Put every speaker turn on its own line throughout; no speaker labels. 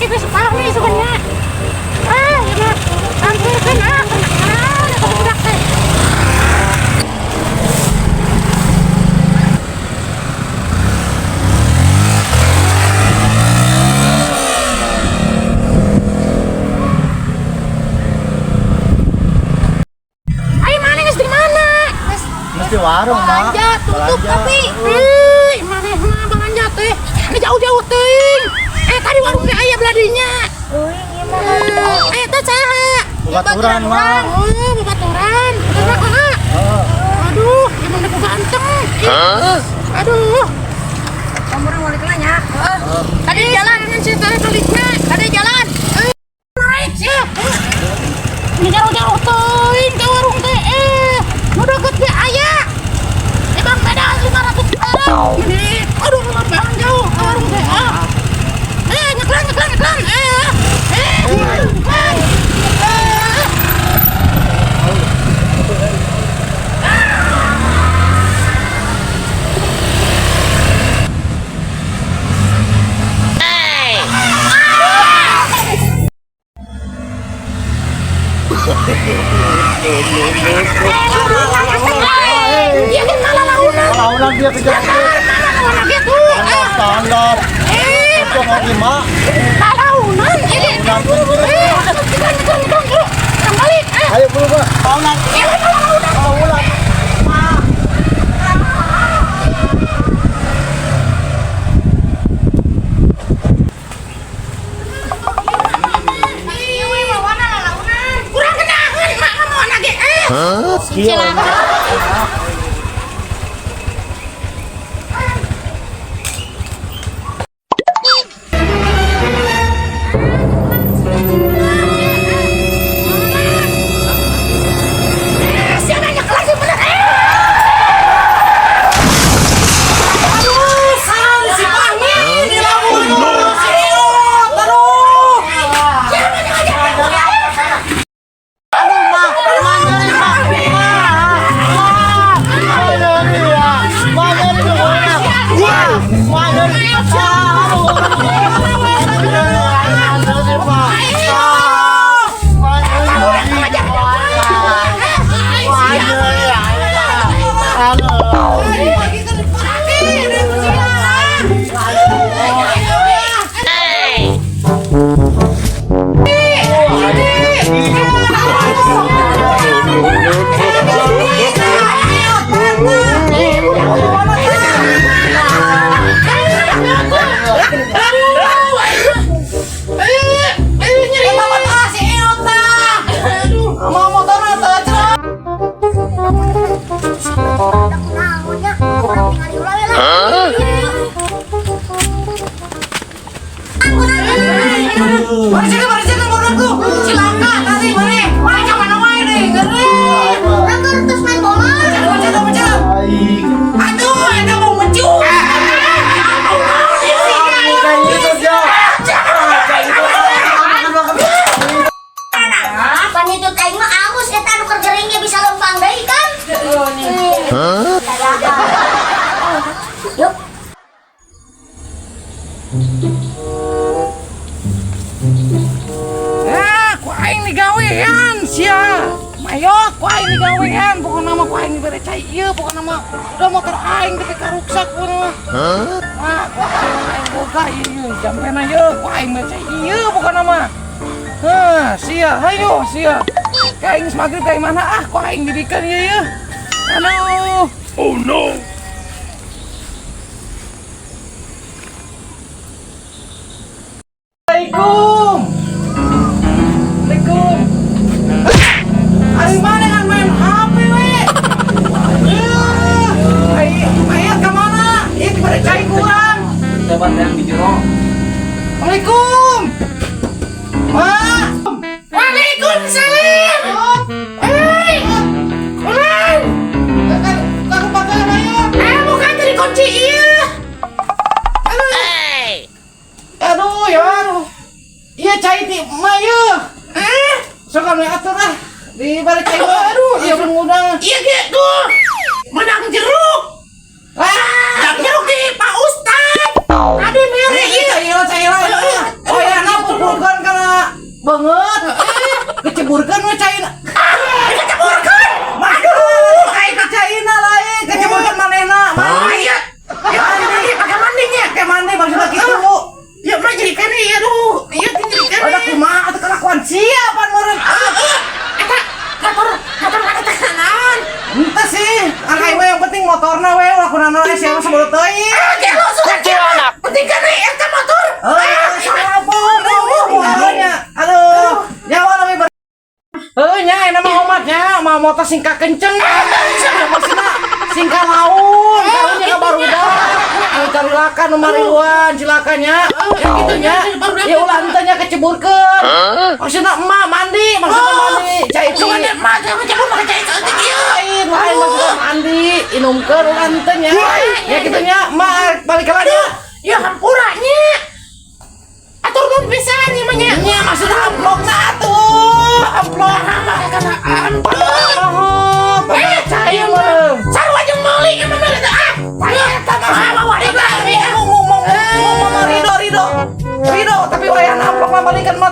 Kita sepahmi sugannya. Ah, ieu mah tampilkeun ah, ah, eta budak teh. Ayo mana geus di mana?
Mesti warung, Mak.
Belanja tutup
Belanja.
tapi. Eh, mana mah belanja teh? Ini jauh-jauh teuing. Eh, tadi warung teh aya beladinya.
Euy, ieu mah.
Eh, eta saha?
Babaturan, Mak.
Oh, babaturan. Bener mah.
Heeh.
Aduh, emang udah ganteng. Ih, aduh.
Kamu orang balik lah nya.
Heeh. Tadi jalan sih tadi baliknya. Tadi jalan. Eh, naik sih. Ini jauh-jauh teuing ke warung teh. Eh, nu deket ge aya. Eh, Bang, beda 500 perak. Ini, aduh, bang jauh ke warung teh. Ah. Eh, nyeklan, nyeklan, nyeklan. Eh, eh, eh. Eh. Iya kan malah launan.
Launan dia kejar.
Malah launan gitu. Eh,
Standar.
eh,
Itu lagi, Mak.
lalaunan ini. Eh, nyeklan, nyeklan, nyeklan, yuk. Yang balik. Eh,
Ayo buru, Pak. Launan.
iya malah launan.
Launan.
Ieu we mawana lalaunan.
Kurang kenahan, mak kamu anak ge. Eh,
Cilaka.
Siapa nyeklan sih bener. Eh. Aduh, sal si Fahmi di lamun. Si Iot, aduh. Siapa yang ngajak?
Aduh, Mak. Mak nyeri, Mak. Mak. Mak. Mak nyeri, ya. Mak nyeri, Mak. Mak. Mak nyeri. Aduh. Nyeri, Mak. Mak nyeri. Mak nyeri, ya. Aduh.
Naon nya? Urang tingali ulah we lah.
Cilaka tadi mana? Mana mana wae deh, ngeri.
Urang keur terus main bola.
Baik.
Aduh, eta mau mencung.
Kayak gitu, Jo.
Panitut aing mah aus eta anu keur gering ge bisa lempang deui kan? Hah? Yuk.
Ah, ku aing digawean sia. Mayok ku aing digawean, pokona mah ku aing dibere cai ieu, pokona mah udah motor aing teh karuksak pokona mah. Ah, ku aing boga ieu ieu jampena ieu, ku aing bere cai ieu pokona mah. Hah, sia, hayo sia. Ka aing geus magrib ka mana ah, ku aing dibikeun ieu ieu. Aduh.
Oh no!
Assalamualaikum. Assalamualaikum. Ari mana kan main HP we? Eh, ai mayat ke mana? Ieu dibere cai kurang.
Coba yang di jero.
Assalamualaikum. Mak. Waalaikumsalam. Hei. Ulan.
Kamu pakai ayo.
Eh, bukan jadi kunci ieu. Aduh.
Aduh ya aduh. Iya cai ti emak ieu.
Eh,
Sok kami atur ah. Di balik cai mah. Aduh, iya mengundang.
iya gitu. Menang jeruk.
Ah,
Menang jeruk di Pak Ustad. Tadi mere
iya
ieu.
cai lah cai lah. Oh ya, napa? cemburu teuing.
Ah, gelo suka
Kuntilanak.
Penting kan eta motor.
Eh, sama apa? Aduh, nyawa lebih ber. Heuh nya, enak mah omatnya, mah motor singka kenceng. Maksudna singka laun, karunya ka barudak. Anu carilakan nu mariluan cilakanya. Ya kitu nya. Ya ulah henteu nya keceburkeun. Maksudna emak mandi, maksudna mandi. Cai ti.
Sugan emak jangan cebur make cai saeutik ieu.
Lain, lain maksudna mandi, inumkeun ulah henteu nya. Ya kitu nya, emak balik ka nya.
Ya hampura nya. Atur nuhun pisan ieu mah nya.
Nya maksudna amplopna atuh, amplop.
Kana amplop.
Oh,
Eh,
cai
ieu
mah.
mah. Sarua jeung meuli ieu mah meuli teh. Ah, eta mah mah
Mau Ridho, Ridho, Ridho, tapi wayah amplop mah balikan mah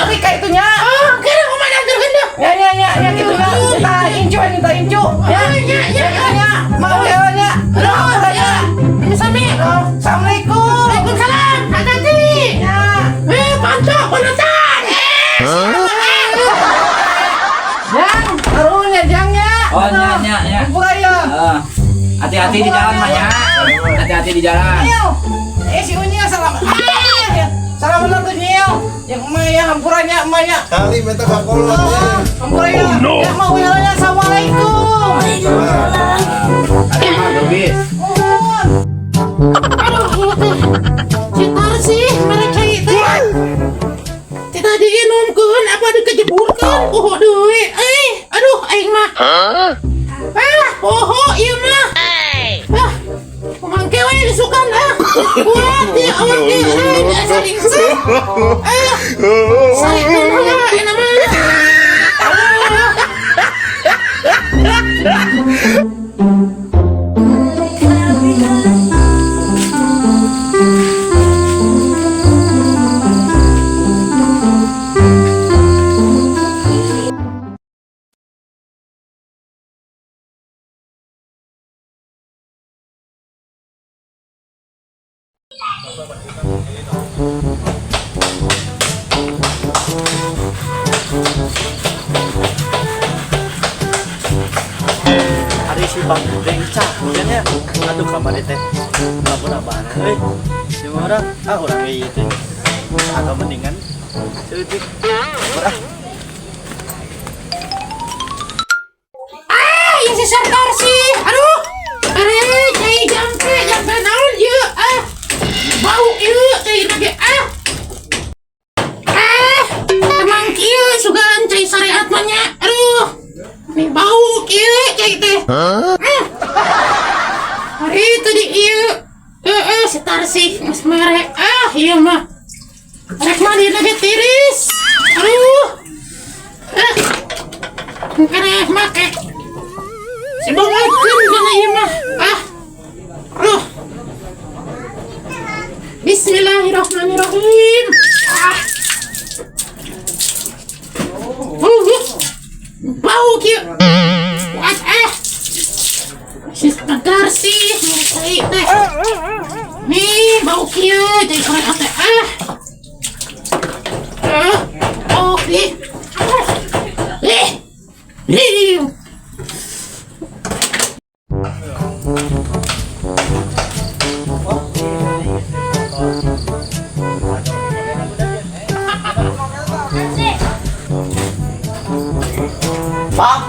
Rika itu nya.
Ah, kira kumaha nganterkeun deh.
Ya ya ya ya gitu nya. Kita incu minta incu. Ya
Ya, ya,
ya ya. Mau ya nya. Aduh, ya.
Sami.
Assalamualaikum.
Waalaikumsalam. Hati-hati.
Ya.
Eh, panco, bonotan. Eh,
Jang, karunya jang ya.
Oh, nya, nya, nya.
Hampura ya.
Eh, hati-hati di jalan, Mak ya. Hati-hati di jalan.
Nyil. Eh si Unyil salam. Ah, salam bener tuh Nyil. Yang emak ya hampuranya emaknya.
Kali minta kakolot ya.
Hampura ya. Ya mau ya assalamualaikum.
Ada Mak Lubis.
Mohon.
Aduh, ieu teh. Si Tarsi, mere cai teh. Tidak diinumkeun apa dikejeburkeun poho deui. Eh, aduh aing mah. Ah, poho ieu mah. Ah, kumangke we disukan ah. Kuat ieu awak ge eh asa lingseh. Ah, sarekeun heula eta mah. Aduh.
Ari si Bang Bencak nya. Aduh kamari teh. Lapor apaan euy. Si urang ah urang ge ieu teh. Atau mendingan seutik. Ah.
Ah, ieu si Sarkar sih. Aduh. Are, cai jampe, jampe naon ieu? Ah. Bau ieu cai ge ah. Ah, emang kieu sugan cai syariat mah nya. Aduh. Nih bau kieu cai teh. Hari tadi ieu. Heeh, si Tarsih geus mere. Ah, ieu mah. Rek mandi ge tiris. Aduh. Ah. Keneh make si bangetkeun kana ieu mah. Ah. Aduh. Bismillahirrahmanirrahim. Ah. Bau kieu. Kuat ah. Si sih cai teh. Nih bau kieu jadi korek teh ah. Ah. Oh, ih. Ih. Ih.
Pak.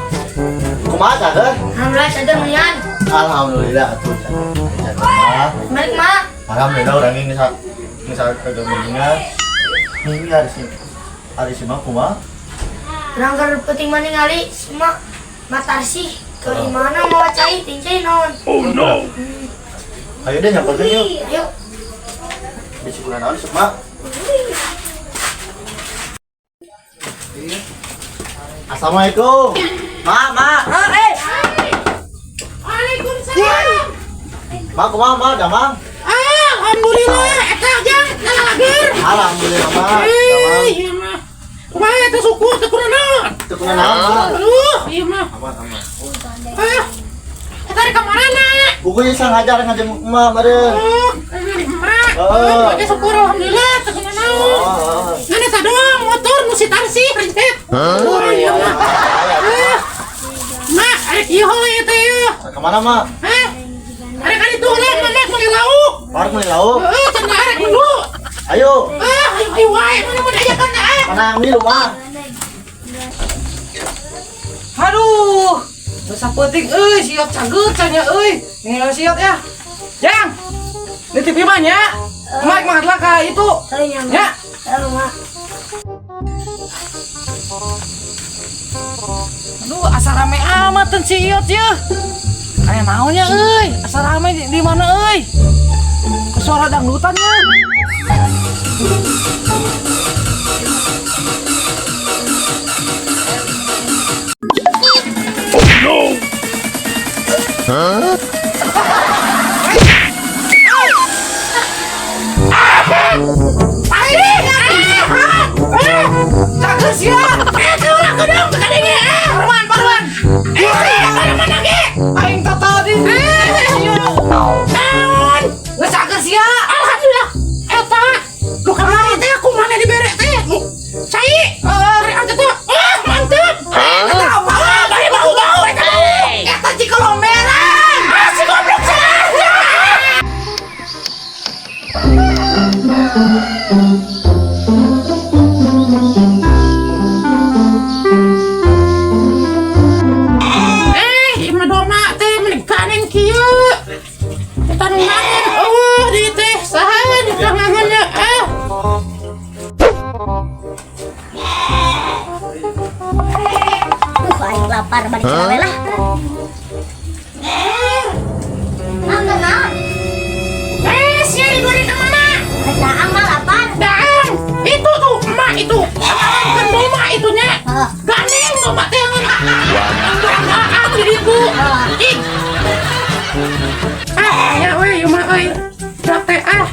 Kumaha cager?
Alhamdulillah cager menian.
Alhamdulillah atuh. Cager.
Balik mak.
Alhamdulillah urang ge geus geus kagak mendingan. Minggu hari si mah kumaha?
Urang keur penting mah ningali semua Matarsih ke mana mau cai tingcai naon.
Ayo deh nyamperkeun yuk.
Ih, ayo.
Bisi kurang naon sok mak. Assalamualaikum. Mak, mak.
Eh.
Waalaikumsalam.
Mak kumaha mak damang?
Alhamdulillah, eta jang lalageur.
Alhamdulillah mak.
Eh,
Damang.
ieu mah. Kumaha eta suku teu kunaon?
Teu kunaon mak.
Aduh, ieu mah.
Aman aman.
Ah. Eta rek ka marana?
Bukunya sang hajar ngajeng emak meureun.
Oh, dari emak.
Heeh.
Oh, bagi syukur alhamdulillah teu kunaon.
Oh,
Ngan eta doang motor nu si Tarsih rincet. Oh, ieu mah. Ah. Mak, arek ieu heula ieu teh ieu.
Kemana mak?
Hah? Arek ka ditu heula mana?
Orang meuli lauk.
Heeh, cenah arek menu.
Ayo.
Ah, ayo ayo wae, mana mun diajakan ah.
Mana milu mah?
Aduh, dosa penting euy, siot cageut cenah euy. Nih siot ya. Jang. Nitip imah nya. Mak mah lah ka itu.
Heuh nya.
Ya.
Heuh mak.
Aduh, asa rame amat teu si Iyot ye. Aya naonnya euy? Asa rame di mana euy? Ke suara dangdutan ya. Cager sia. Eh, ulah kedong teu kadenge. Eh, parwan, parwan. Eh, sia kana mana ge? Aing total di. Eh, sia. Naon? Geus cager sia. Alhamdulillah. Eta nu kamari teh aku mana dibere teh? Nu cai. Heeh, aja teh. Ah, mantep. Eta apa? Bari bau-bau eta. Eta cikolomberan. Ah, si goblok sia. Eh, imah domba teh meni ganeng kieu. Eta nu ngangon eueuh di teh saha di teh ngangonnya ah.
Aing lapar balik gawe lah. Mang kenal.
Eh, sia digoreng ka mana?
Daang mah lapar.
Daang. Itu tuh emak itu. Kan domba itunya.
Heeh.
Ganeng domba teh ngan. Ah, di ditu. Ih. Ah, ya we, ieu mah euy. Budak teh ah.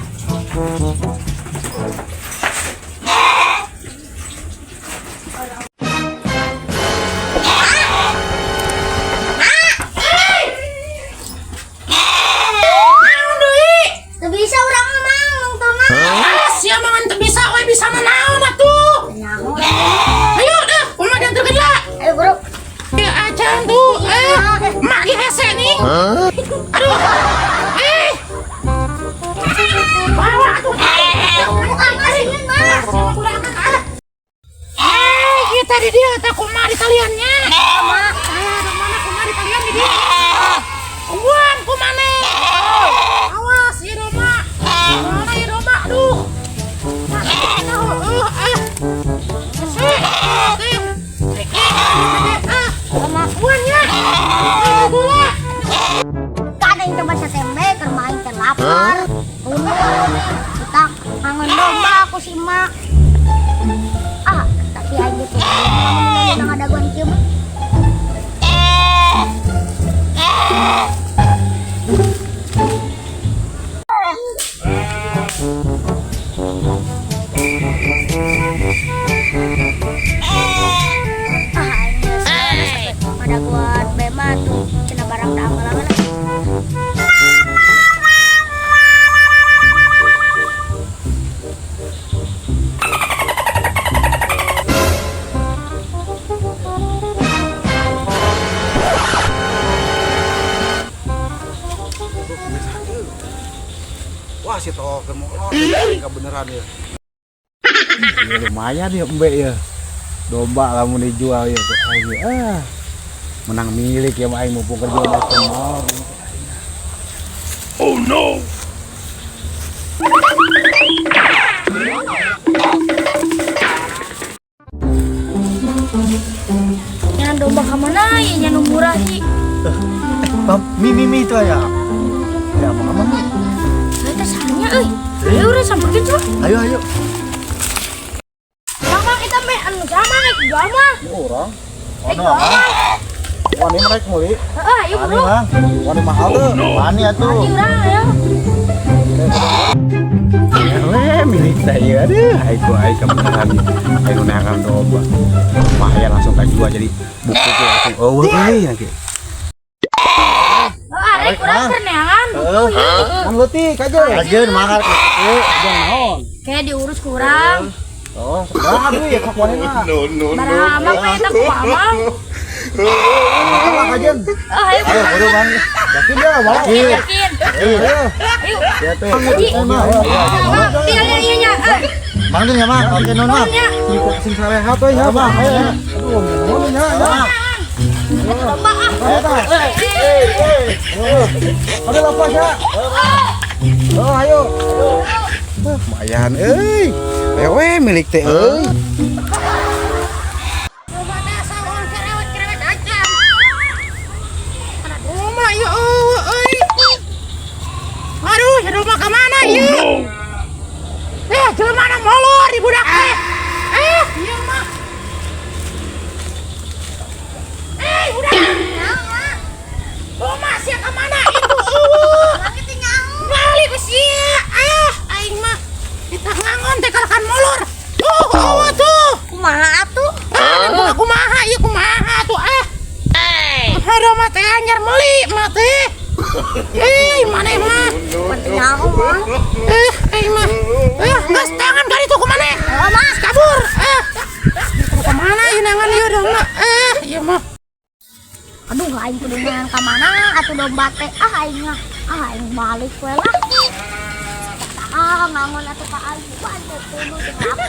Naon deui?
Teu bisa urang mah mang nungtungna.
Ah, sia mah ngan teu bisa we bisa mah naon atuh.
Nyaho.
Ayo dah, kumaha dianterkeun lah.
Ayo bro.
Ya acan tuh, eh, mak ge hese nih. Aduh, eh, bawa tuh.
Bukan mah.
Eh, ieu tadi dia teh kumaha di taliannya.
Mak.
Ah, ada mana kumaha di talian di dia. Tungguan kumane. Awas, ieu domba. Mana ieu domba? Aduh. Nah, ah. Hese. Teh. Ah, kelakuannya. Ah, bola.
Kadang coba satembe keur main teh lapar. Kita ngangon domba aku si mak. Ah, tapi aing geus nang ada gua kieu mah. Ah, aing geus pada gua bema tuh cenah barang da anggal-anggal.
Wah, si token mau kebenaran ya. Ya lumayan ya embe ya. Domba lamun dijual ya kok aing ah. Menang milik ya aing mumpung kerja di mall.
Oh no.
Nyan domba ka mana ya nyan nu murah sih.
Bang, mi mi mi itu ya. Ya apa kamu mi?
Saya teh sahanya euy. Ayo urang samperkeun coba.
Ayo ayo.
Sama kita meh anu sama naik dua mah.
Ini orang.
Naik
Ono
dua
apa?
mah.
Wani mereka muli.
Heeh, ayo
Wani
bro.
bang.
Wani mahal tuh.
Wani atuh.
Mati urang ayo.
Eh, milik saya aduh. Aing ku aing kebenaran. Aing nu neangan domba. Lumayan langsung kajual jadi buku tuh langsung eueuh euy nanti.
Heeh, arek urang keur neangan.
Heeh.
Kan leutik aja.
Ajeun mahal kitu.
Jangan naon.
Kayak diurus kurang.
Oh, seberapa duit ya kok wani mah.
No no no.
Barang amang mah eta ku amang.
Salah aja.
Oh, ayo
Ayo buru bang.
Yakin ya, mau.
Yakin.
Ayo.
Ayo.
Ya tuh.
Mang, tinggal ieu nya. Eh,
Mang ya, Mang. Oke, non, Mang.
nuhun nya.
Sing sarehat we ya, Mang. Aduh, nuhun ya. Ya.
Eta domba ah.
Ayo, tah. Ayo lepas ya. Oh, ayo. Lumayan euy. Ayo we milik teh euy.
Rumah desa orang cerewet-cerewet aja. Mana rumah ya euy euy. Aduh, ya rumah ke mana ieu? Eh, jelema mana molor di budak teh. Eh, ieu mah. Eh, budak. Rumah sia ke mana itu eueuh. Balik ke sia. Ah, aing mah kita ngangon teh kalakan molor. Tuh, eueuh tuh.
Kumaha atuh?
Ah, kumaha kumaha ieu kumaha tuh ah. Aduh mah teh anyar meuli mah teh. Eh, maneh mah?
Penting aku mah.
Eh, aing mah. Eh, geus tangan kali itu kumaneh?
Oh, mah.
Kabur. Eh. Kemana ieu nangan ieu dong mah? Eh, ieu mah.
Aduh, aing kudu neangan ka mana atuh domba teh. Ah, aing mah. Ah, aing balik we lah. Ah, ngangon atuh ka aing. Waduh, kudu teu lapar.